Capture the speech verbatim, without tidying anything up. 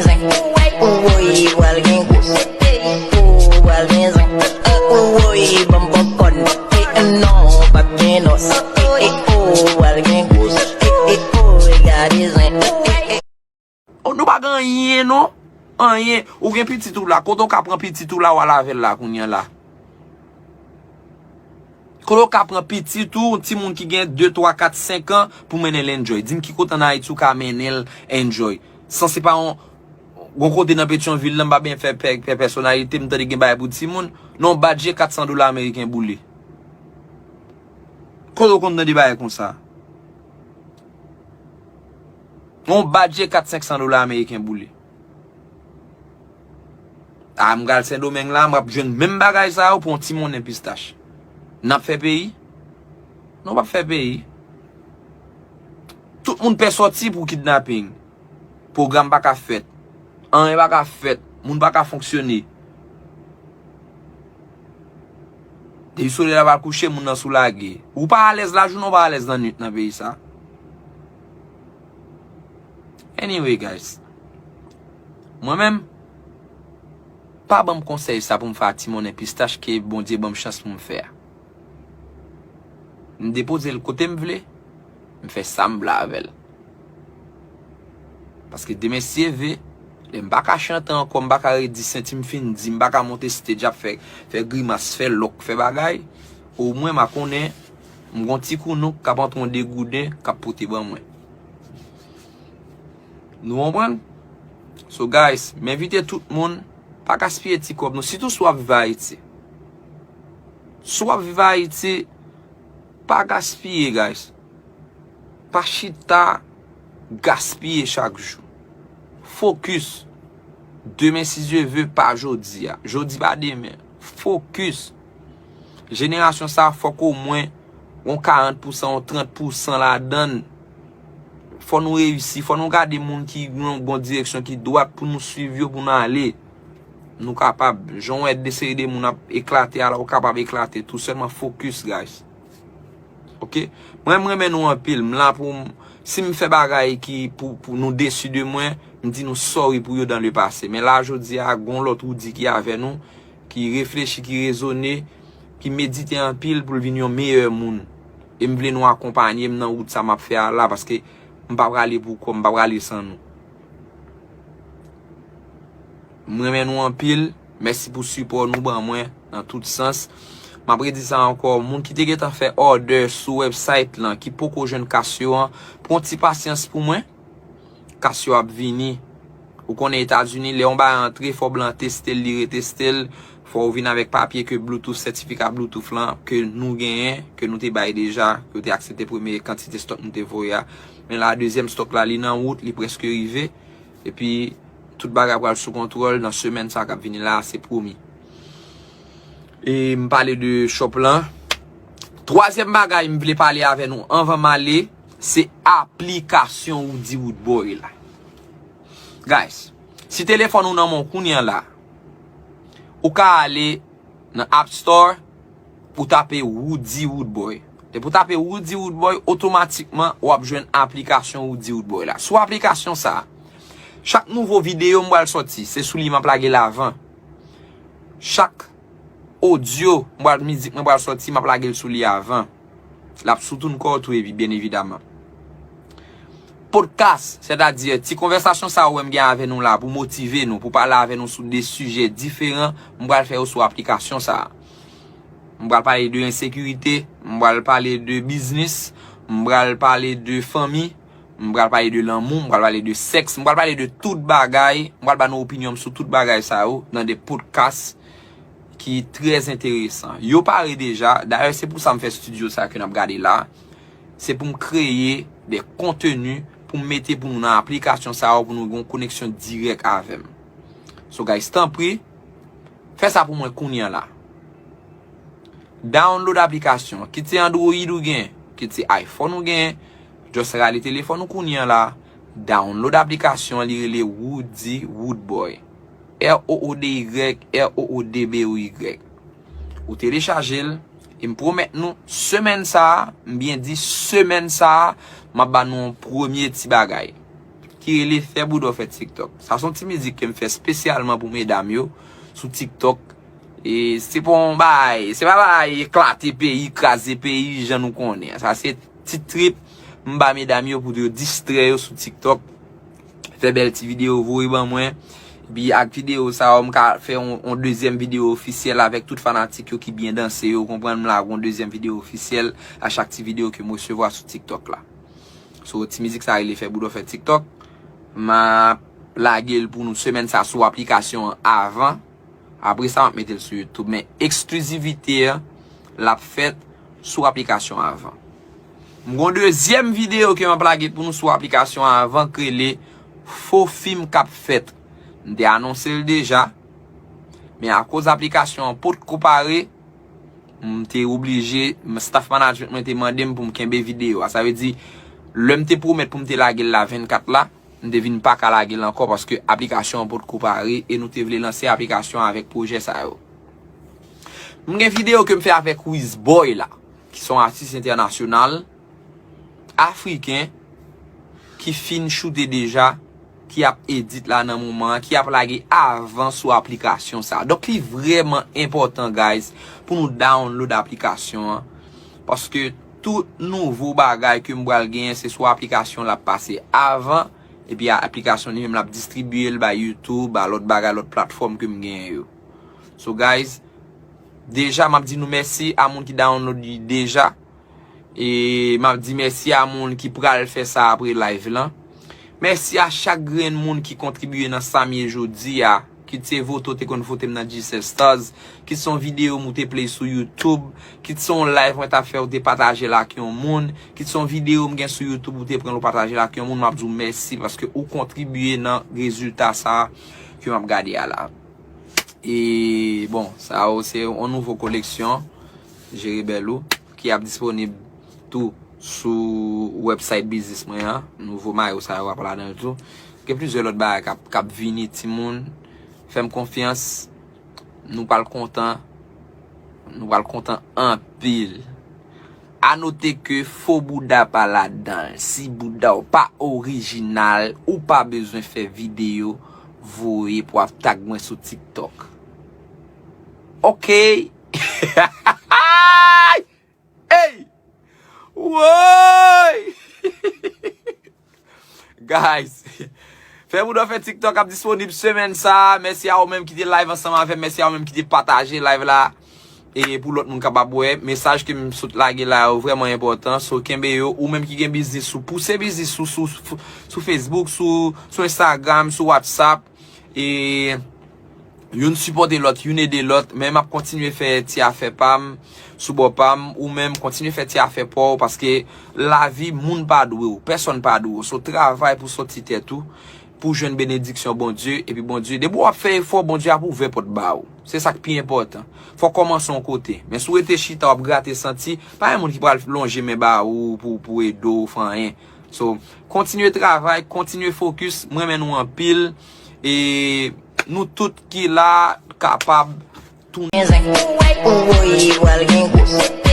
Zen. Woy, pral gen gwo. Ou pral gen zen. Woy, ban m popcorn. Non, p ap gen nòs. Ou pral gen gwo. Gade zen. Oh, nou pa gen anyen, non. Anyen. Ou gen pitit ou la. Kote w ka pran pitit ou la, w al avè l la, kounye a la. Kote w ka pran pitit ou, yon timoun ki gen de, twa, kat, senk an, pou mennen l enjoy? Di m ki kote ann Ayiti ou ka mennen l enjoy? San se pa yon, yon kote nan Petyonvil, la, m pa byen fè, fè, fè pèsonalite, m tande gen bagay pou timoun. Non, badje kat san dola ameriken boule. Kote w konn tande bagay konsa? Yon badje kat, senk san dola ameriken boule. A, m pral Sendomeng la, m ap jwenn menm bagay sa yo pou yon ti monnen pistach. N ap fè peyi? Non, p ap fè peyi. Tout moun pè sòti pou kidnaping. Pwogram pa ka fèt. Anyen pa ka fèt. Moun pa ka fonksyone. Depi solèy la pral kouche, moun nan sou lage. Ou pa alèz lajounen, ou pa alèz lannwit nan peyi sa. Anyway, guys. Mwen menm, pa ban m konsèy sa pou m fè a ti monnen pistach ke Bondye ban m chans pou m fè a. M depoze l kote m vle, m fè sa m vle avè l. Paske demen, si Dye vle, lè m pa ka chante ankò, m pa ka redi senti m fin di, m pa ka monte stage ap fè, fè grimas, fè lòk, fè bagay, omwen m a konnen m gon ti kounouk k ap antre yon degouden k ap pote ban mwen. Nou konprann? So guys, m envite tout moun, pa gaspiye ti kòb nou, sitou si w ap viv Ayiti. Si w ap viv Ayiti, pa gaspiye, guys. Pa chita gaspiye chak jou. Focus. Demen, si Dye vle, pa jodi a. Jodi pa demen. Focus. Jenerasyon sa, fòk omwen yon karant pousan, yon trant pousan ladann. Fò nou reyisi, fò nou gade moun ki nan bon direksyon, ki dwat pou nou swiv yo, pou nou ale. Nou kapab. Jan w wè de seri de moun ap eklate a la, ou kapab eklate tou. Sèlman focus, guys. Ok? Mwen, m renmen nou anpil. M la pou m, si m fè bagay ki pou, pou nou desi de mwen, m di nou sorry pou yo dans le passé. Men la, jodi a, gon lòt Roody ki avè nou, ki reflechi, ki rezone, ki medite anpil pou l vin yon meyè moun. E m vle nou akonpanye m nan wout sa m ap fè a la, paske m pa prale pou kò m, m pa prale san nou. M renmen nou anpil. Mèsi pou sipò nou ban mwen nan tout sans. M ap redi sa ankò, moun ki te gentan fè òdè sou website lan, ki poko jwenn kas yo an, pran ti pasyans pou mwen. Kas yo ap vini. Ou konnen Etazini, lè yon bagay antre, fò blan teste l, li reteste l. Fò ou vin avèk papye ke Bluetooth, sètifika Bluetooth lan, ke nou genyen, ke nou te bay deja, ke yo te aksepte premye kantite stòk nou te voye a. Men la, dezyèm stòk la, li nan wout, li prèske rive. Epi, tout bagay pral sou kontwòl nan semèn sa k ap vini la, se pwomi. E m pale de shop lan. Twazyèm bagay m vle pale avè nou anvan m ale, se aplikasyon Roody Roodboy la. Guys, si telefòn ou nan men w kounye a la, ou ka ale nan App Store, ou tape Roody Roodboy. Depi w tape Roody Roodboy, otomatikman, w ap jwenn aplikasyon Roody Roodboy la. Sou aplikasyon sa a, chak nouvo videyo m pral sòti, se sou li m ap lage l avan. Chak odyo m pral, mizik mwen pral sòti, m ap lage l sou li avan. L ap sou TuneCore tou, epi, byen evidaman. Podcast, sètadi ti konvèsasyon sa ou wè m gen avè nou la pou motive nou, pou pale avè nou sou de sijè diferan, m pral fè yo sou aplikasyon sa a. M pral pale de ensekirite, m pral pale de biznis, m pral pale de fanmi, m pral pale de lanmou, m pral pale de sèks, m pral pale de tout bagay, m pral ba nou opinyon m sou tout bagay sa yo nan de podcast ki trè enteresan. Yo pare deja, dayè se pou sa m fè estidyo sa ke n ap gade la. Se pou m kreye de konteni pou m mete pou nou nan aplikasyon sa yo pou nou gen yon koneksyon dirèk avè m. So guys, tanpri, fè sa pou mwen kounye a la. Download aplikasyon, kit se Android ou gen, kit se iPhone ou gen, just rale telefòn ou kounye a la, download aplikasyon, li rele Roody Roodboy. R O O D Y, R O O D B O Y. Ou telechaje l, e m pwomèt nou, semèn sa a, m byen di semèn sa a, m ap ba nou yon premye ti bagay. ki rele Fè Bouda w Fè TikTok. Sa se yon ti mizik ke m fè espesyalman pou medam yo sou TikTok. E se pa yon bagay, se pa bagay eklate peyi, kraze peyi, jan nou konnen. Sa se ti trip m ba medam yo pou yo distrè yo sou TikTok. Fè bèl ti videyo, voye ban mwen. Epi ak videyo sa yo, m ka fè yon, yon dezyèm videyo ofisyèl avèk tout fanatik yo ki byen danse yo, konprann, m lage yon dezyèm videyo ofisyèl a chak ti videyo ke m resevwa sou TikTok la. So, ti mizik sa rele Fè Bouda w Fè TikTok. M ap lage l pou nou semèn sa sou aplikasyon an avan. Apre sa, m ap mete l sou YouTube. Men eksklizivite an, l ap fèt sou aplikasyon avan. M gon dezyèm videyo ke m ap lage pou nou sou aplikasyon avan k rele Fo Fim k ap Fèt. M te anonse l deja. Men akoz aplikasyon an potko pare, m te oblije, m, staff management mwen te mande m pou m kenbe videyo a. Sa vle di, lè m te pwomèt pou m te lage l la vennkat la, m te vin pa ka lage l ankò paske aplikasyon an potko pare e nou te vle lanse aplikasyon an avèk pwojè sa yo. M gen videyo ke m fè avèk Wizboy la, ki se yon atis entènasyonal, afriken, ki fin choute deja, ki ap edit la nan moman an, ki ap lage avan sou aplikasyon sa. Donk, li vrèman enpòtan, guys, pou nou download aplikasyon an. Paske tout nouvo bagay ke m pral genyen, se sou aplikasyon l ap pase avan, epi a-, aplikasyon li menm l ap distribye l bay YouTube, ba lòt bagay, lòt platfòm ke m genyen yo. So, guys, deja, m ap di nou mèsi a moun ki download li deja. E m ap di mèsi a moun ki pral fè sa apre live lan. Mèsi a chak grenn moun ki kontribye nan sa m ye jodi a. Kit se vote w te konn vote m nan G seven Stars, kit se yon videyo m ou te play sou YouTube, kit se yon live mwen t ap fè ou te pataje l ak yon moun, kit se yon videyo m gen sou YouTube ou te pran l ou pataje l ak yon moun, m ap di w mèsi paske ou kontribye nan rezilta sa a ke m ap gade a la. E, bon, sa yo se yon nouvo koleksyon Jere Bèl Ou ki ap disponib tou sou website biznis mwen an. Nouvo mayo sa yo ap ladan l tou. Gen plizyè lòt bagay k ap, k ap vini, timoun. Fè m konfyans, nou pral kontan. Nou pral kontan anpil. A note ke fo bouda pa ladan l. Si bouda w pa orijinal, ou pa bezwen fè videyo voye pou ap tag mwen sou TikTok. Ok. Ey! Woy! Guys, Fè Bouda w Fè TikTok ap disponib semèn sa a. Mèsi a ou menm ki te live ansanm avè m. Mèsi a ou menm ki te pataje live la. E pou lòt moun kapab wè, mesaj ke m sot lage la yo vrèman enpòtan. So, kenbe yo. Ou menm ki gen biznis ou, pouse biznis ou sou, sou, sou Facebook, sou, sou Instagram, sou WhatsApp. E youn sipòte lòt, youn ede lòt. Men m ap kontinye fè ti afè pa m sou bò pa m. Ou menm, kontinye fè ti afè pa w, paske lavi, moun pa dwe w, pèsonn pa dwe w. So, travay pou sòti tèt ou, pou jwenn benediksyon Bondye. Epi Bondye, depi w ap fè efò, Bondye ap ouvè pòt ba ou. Se sa k pi enpòtan. Fò w kòmanse yon kote. Men si w rete chita, w ap grate santi, pa gen moun ki pral lonje men ba ou pou, pou ede w fè anyen. So, kontinye travay, kontinye fokis. M renmen nou anpil. E nou tout ki la kapab tounen. Ou voye pral gen gwo.